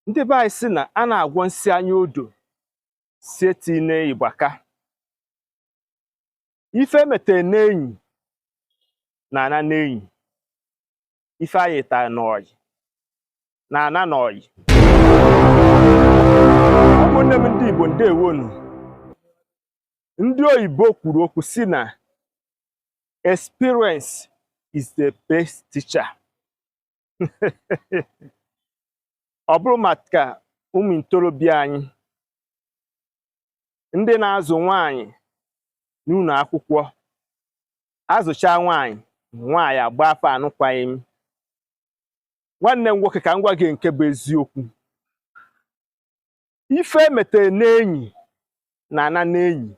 Ndị be anyị sị na a na-agwọ nsị anya odo si etine ịgbaka. Ife emetere n'enyi na-ana n'enyi. Ife anyị taa n'ọyị na-ana n'ọyị. Ụmụnne m ndị Igbo, ndewonu. Ndị oyibo kwuru okwu si na experience is the best teacher. Ọ bụrụ maka ụmụ ntorobịa anyị ndị na-azụ nwaanyị n'ụlọ akwụkwọ, azụcha nwaanyị, nwaanyị agba afọ anụkwaghị m. Nwanne m nwoke, ka m gwa gị nke bụ eziokwu. Ife emetere n'enyi na-ana n'enyi.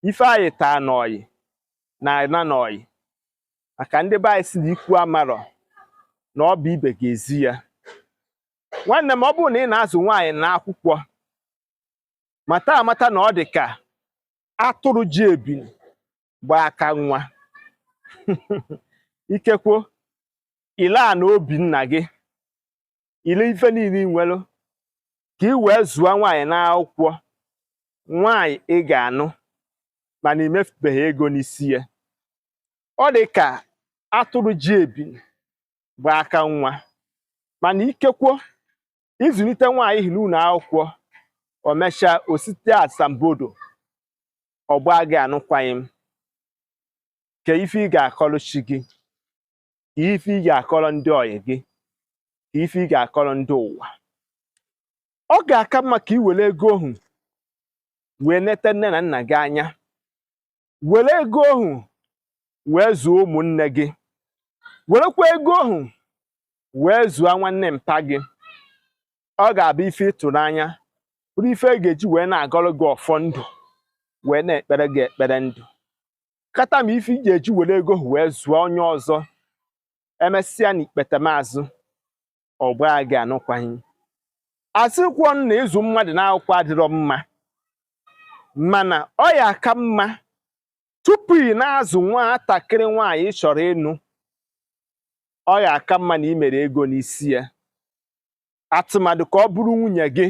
Ife anyị taa n'ọyị na-ana n'ọyị, maka ndị be anyị si na ikwu amarọ na ọ bụ ibe ga-ezi ya. Nwanne m, ọ bụrụ na ị na-azụ nwaanyị n'akwụkwọ, mata amata na ọ dị ka atụrụ ji ebini gbaa aka nwa. Ikekwo ile a na obi nna gị ile ife niile ị nwelụ ka ị wee zụọ nwaanyị n'akwụkwọ, nwaanyị ị ga-anụ, mana ị mefubeghị ego n'isi ya. Ọ dị ka atụrụ ji ebini gbaa aka nwa. Mana ikekwo ịzụlite nwaanyị n'ụlọ akwụkwọ, o mechaa o site asambodo ọ gbaa gị anụkwaghị m. Ke ife ị ga-akọrọ chi gị, ka ife ị ga-akọrọ ndị ọyị gị, ka ife ị ga-akọrọ ndị ụwa? Ọ ga-aka mma ka ị were ego ohu wee nete nne na nna gị anya, were ego ohu wee zụọ ụmụnne gị, werekwa ego ohu wee zụọ nwanne mpa gị. Ọ ga-abụ ife ịtụnanya, bụrụ ife e ga-eji wee na-agọrọ gị ọfọ ndụ, wee na-ekpere gị ekpere ndụ kata ma ife ị ga-eji were ego wee zụọ onye ọzọ. Emesịa na ikpetemazụ ọ gbaa gị anụkwaghị. Asịkwọ na ịzụ mmadụ n'akwụkwọ adịrọ mma, mana ọ ya aka mma tupu ị na-azụ nwatakịrị nwaanyị ị chọrọ ịnụ, ọ ya aka mma na ị mere ego n'isi ya, atụmatụ ka ọ bụrụ nwunye gị,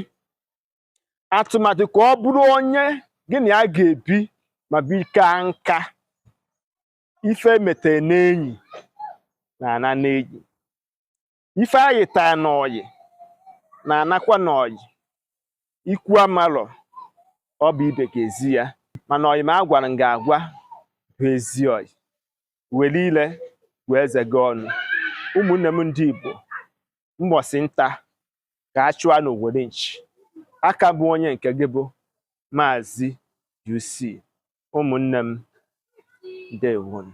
atụmatụ ka ọ bụrụ onye gị na ya ga-ebi ma bika nka. Ife emetere n'enyi na-ana n'enyi. Ife anyị taa n'ọyị na-anakwa n'ọyị. Ikwu amalọ, ọ bụ ibe ga-ezi ya. Mana ọyị ma a gwara m ga-agwa bụ ezi ọyị. Were ile wee zega ọnụ. Ụmụnne m ndị Igbo, mbọsị nta ka a chụọ n'owere nchi. Aka bụ onye nke gị bụ Maazị UC. Ụmụnne m, ndewonu.